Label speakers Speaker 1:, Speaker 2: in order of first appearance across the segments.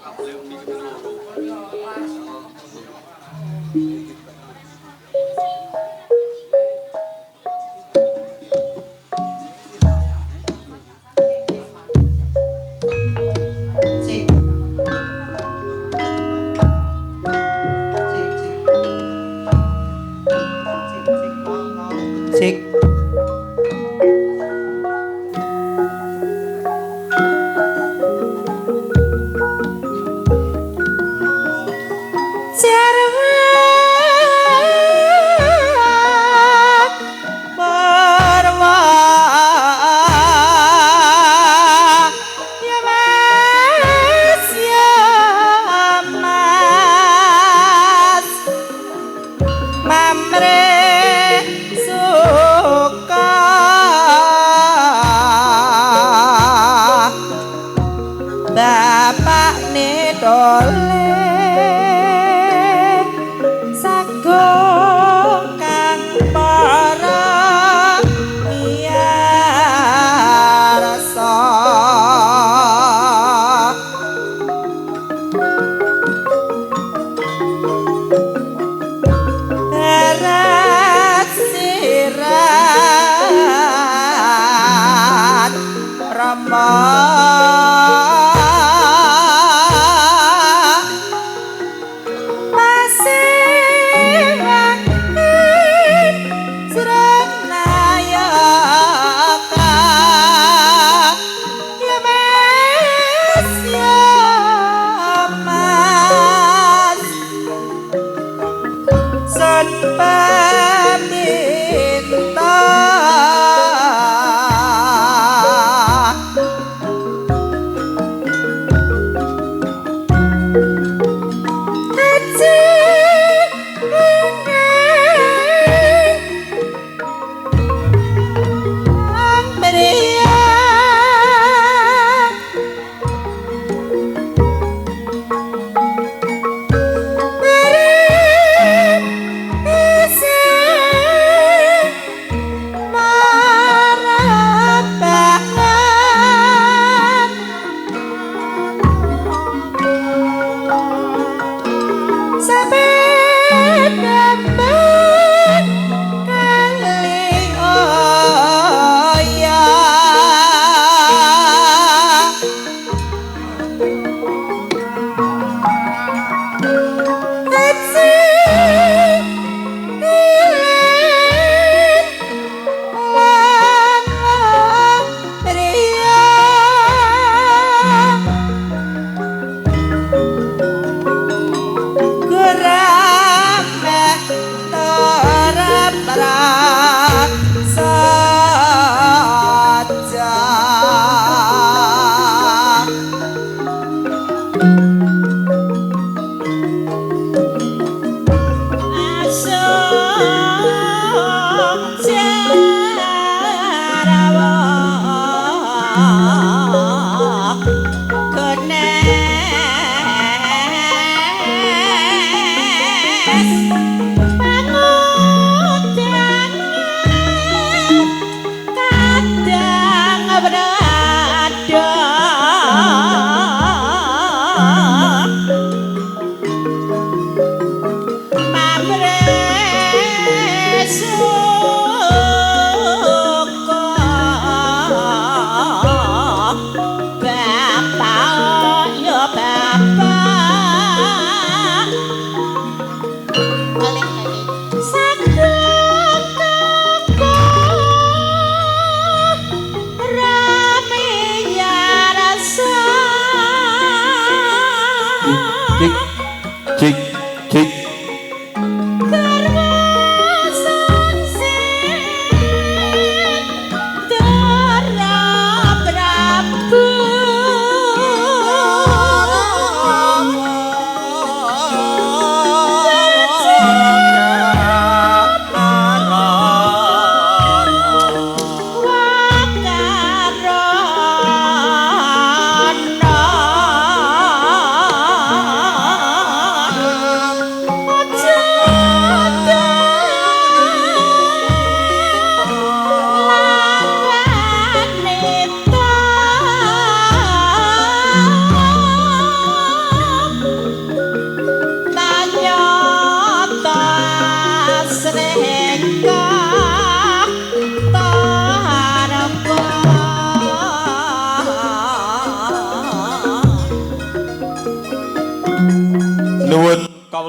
Speaker 1: Kabele umi kaping loro.
Speaker 2: Cek. Cek, cek. Cek, cek. Cek.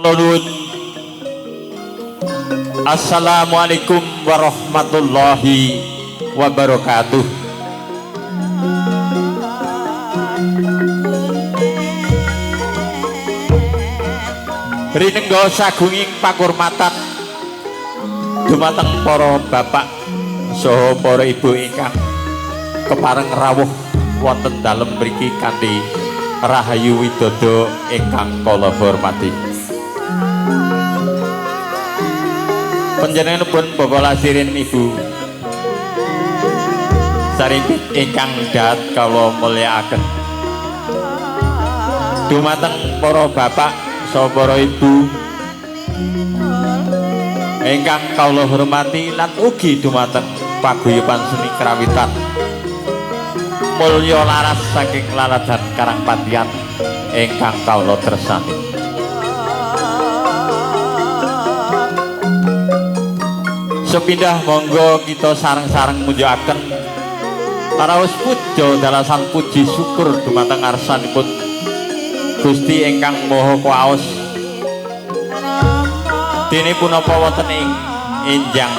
Speaker 1: Kula nuwun. Assalamualaikum warahmatullahi wabarakatuh. Rinengga sagunging pakurmatan dumateng para bapak saha para ibu ingkang kepareng rawuh wonten dalem mriki kanthi rahayu widodo ingkang kula hormati. Panjenenganipun Bapak Lasirin Ibu Sarimpit ingkang dahat kawula mulyakaken. Dumateng para bapak saha para ibu ingkang kawula hormati lan ugi dumateng paguyuban seni krawitan Mulya Laras saking Laladan Karangpatihan ingkang kawula tresnani. Sepindah monggo kita sareng-sareng munjukaken paraos puja dalasan puji syukur dumateng ngarsanipun Gusti ingkang Maha Kuwaos. Dene punapa wonten ing enjang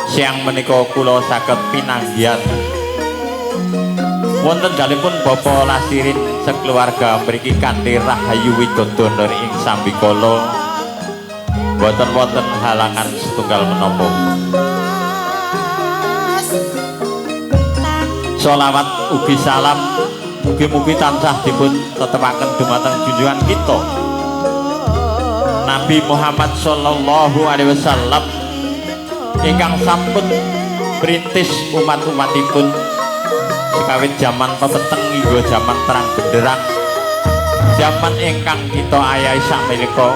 Speaker 1: siang menika kula saged pinanggihan wonten dalemipun Bapak Lasirin sekeluarga mriki kanthi rahayu widodo ing sambikala. Boten wonten halangan setunggal menapa. Sholawat ugi salam mugi-mugi tansah dipun tetepaken dumateng junjungan kita Nabi Muhammad sallallahu alaihi wasallam ingkang sampun perintis umat-umatipun sekawit jaman pepeteng hingga jaman terang benderang, jaman ingkang kita ayahi sakmenika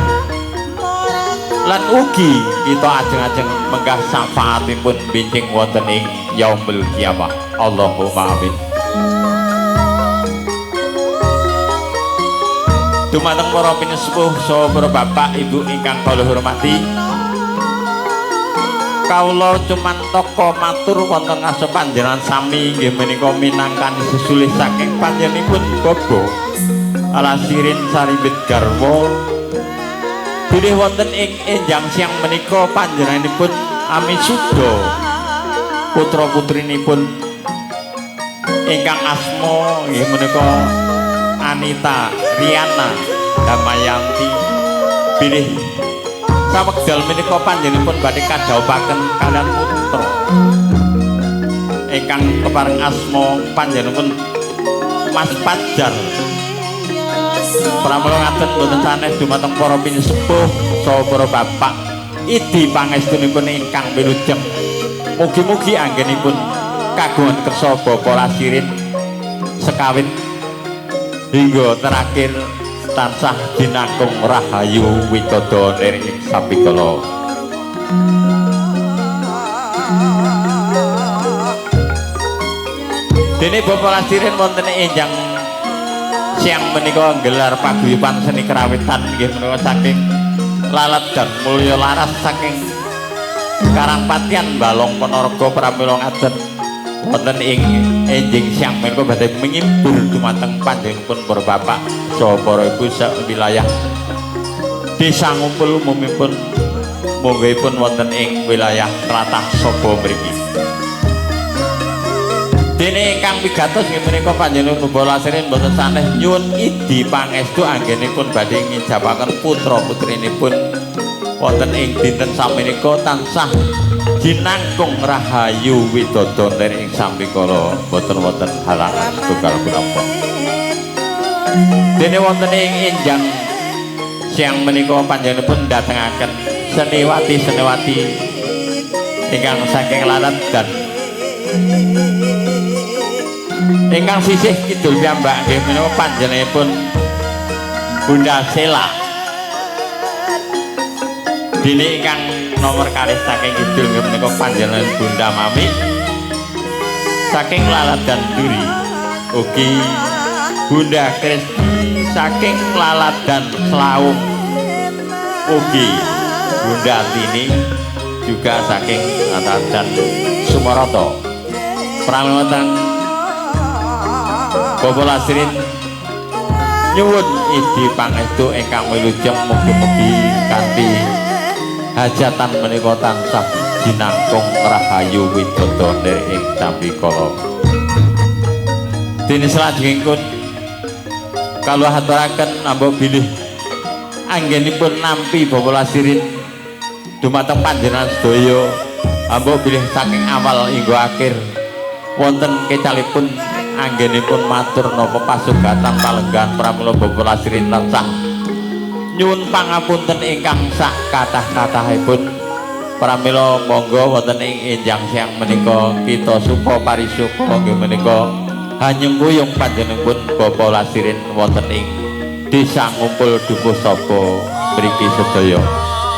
Speaker 1: lan ugi kita ajeng-ajeng menggah syafaatipun benjing wonten ing yaumul kiamah. Allahumma amin. Dumateng para pinesepuh saha para bapak ibu ingkang kawula hormati, kawula cumantaka matur wonten ngarsa panjenengan sami inggih menika minangkani sesulih saking panjenenganipun Bapak Lasirin Sarimbit garwa. Bilih wonten ing enjang siang menika panjenenganipun amisuda putra putrinipun ingkang asma inggih menika Anita Riana Damayanti. Bilih sawekdal menika panjenenganipun badhe kadhawuhaken kaliyan putra ingkang kepareng asma panjenenganipun Mas Pajar. Pramila ngaten boten sanes dumateng para pinesepuh saha para bapak idi pangestunipun ingkang wilujeng. Mugi-mugi anggenipun kagungan kersa Bapak Lasirin sekawit hingga terakhir tansah dinangkung rahayu widodo ing sambikala. Dene Bapak Lasirin wonten enjang siang menika nggelar paguyuban seni krawitan inggih menika saking Laladan Mulya Laras saking Karangpatihan Balong Ponorogo. Pramila ngaten wonten ing enjing siang menika badhe menghibur dumateng panjenenganipun para bapak saha para ibu sak wilayah desa Ngumpul umumipun monggoipun wonten ing wilayah tlatah Sobo mriki. Dene ingkang pigatos nggih menika panjenengan Bapak Lasirin boten sanes nyuwun idi pangestu anggenipun badhe ngijabaken putra putrinipun wonten ing dinten samenika tansah jinangkung rahayu widodo ing sambikala boten wonten halangan setunggal punapa. Dene wonten ing enjang siang menika panjenenganipun ndatengaken seniwati-seniwati ingkang saking Laladan ingkang sisih kidul piyambak nggih menika panjenenganipun Bunda Sela. Dene ingkang nomor kalih saking kidul nggih menika panjenengan Bunda Mami saking Laladan Duri. Ugi Bunda Kristi saking Laladan Slahung. Ugi Bunda Tini juga saking Laladan Sumoroto. Pramila wonten Bapak Lasirin Nyuwun idi pangestu ingkang wilujeng, mugi-mugi kanthi hajatan menika tansah jinangkung rahayu widodo ing sambikala. Dene salajengipun kula aturaken ambo bilih anggenipun nampi Bapak Lasirin dumateng panjenengan sedaya, ambo bilih saking awal hingga akhir wonten kecalipun anggenipun matur napa pasugatan palenggan. Pramila Bapak Lasirin tansah nyuwun pangapunten ingkang sak kathah-kathahipun. Pramila monggo wonten ing enjang siang menika kita suka parisuka nggih menika hanyengkuyung panjenenganipun Bapak Lasirin wonten ing Desa Ngumpul Dukuh Sobo mriki sedaya.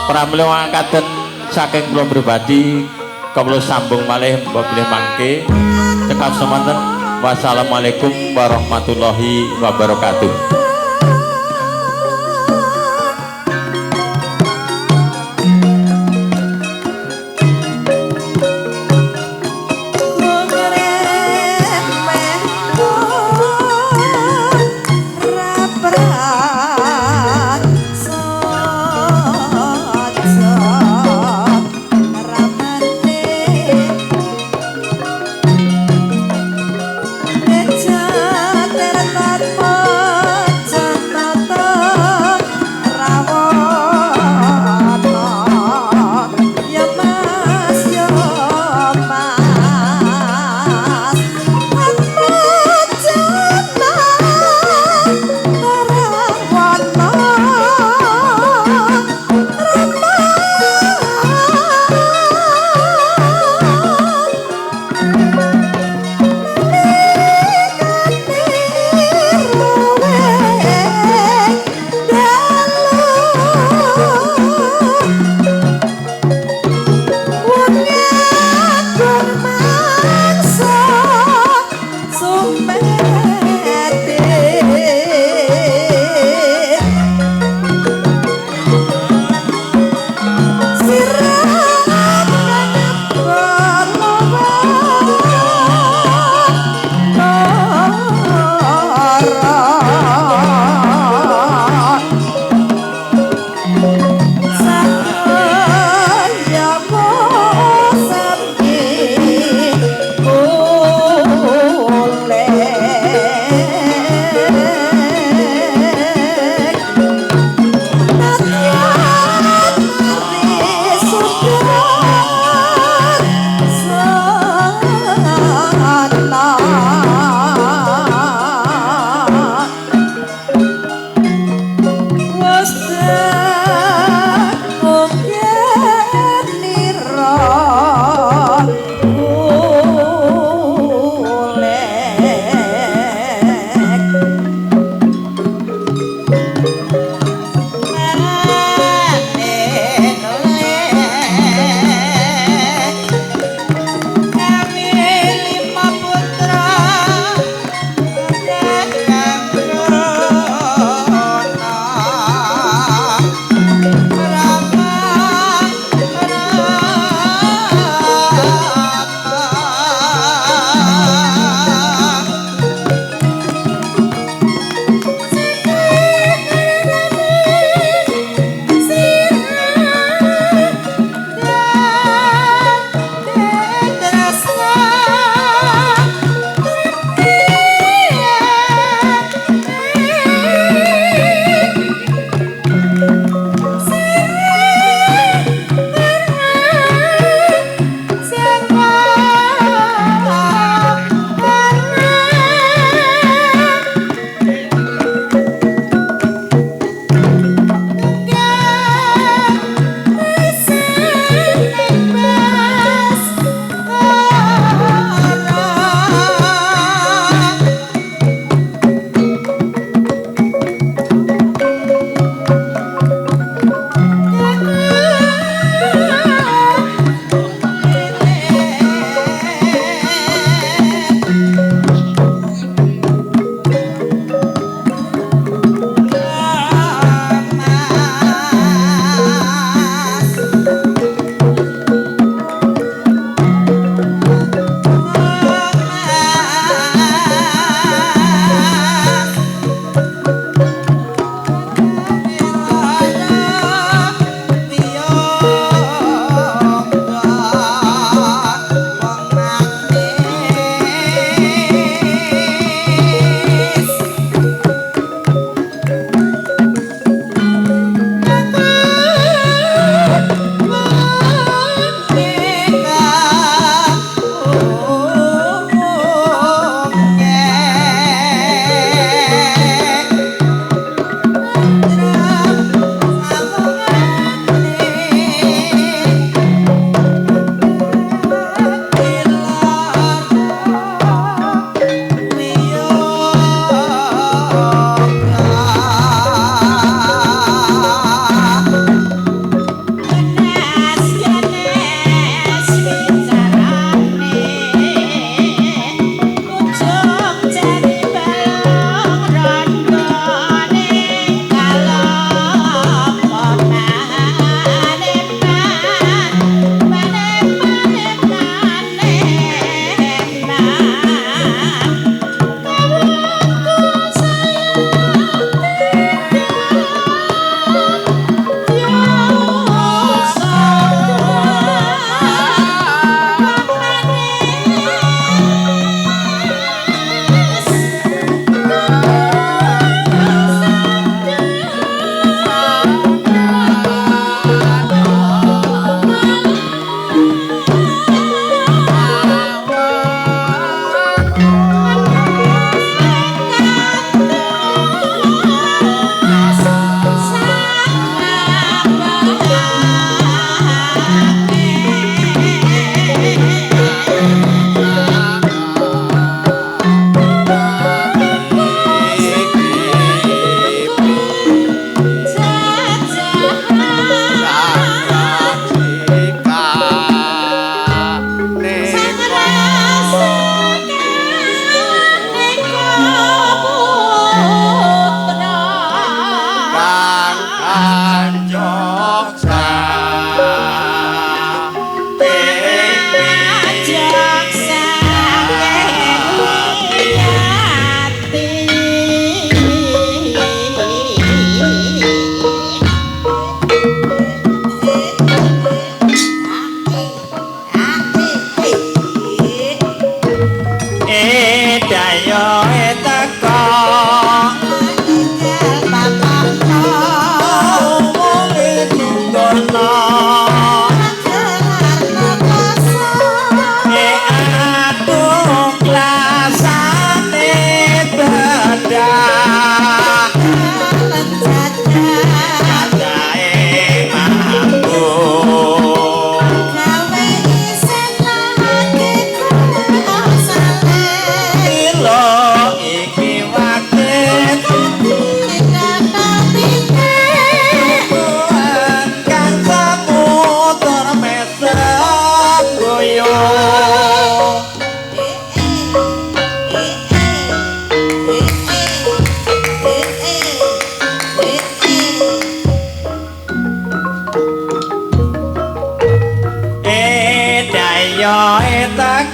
Speaker 1: Pramila mangkaten saking kula pribadi, kawula sambung malih mbok bilih mangke. Cekap semanten, wassalamualaikum warahmatullahi wabarakatuh.
Speaker 3: Ramane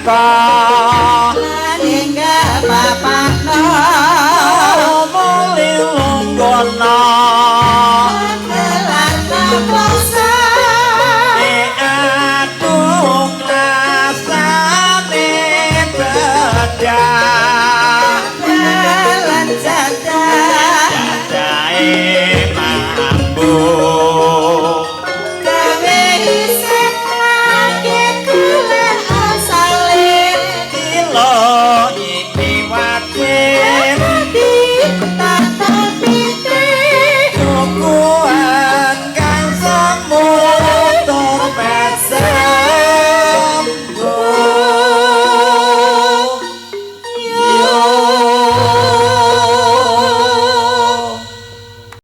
Speaker 1: Menika.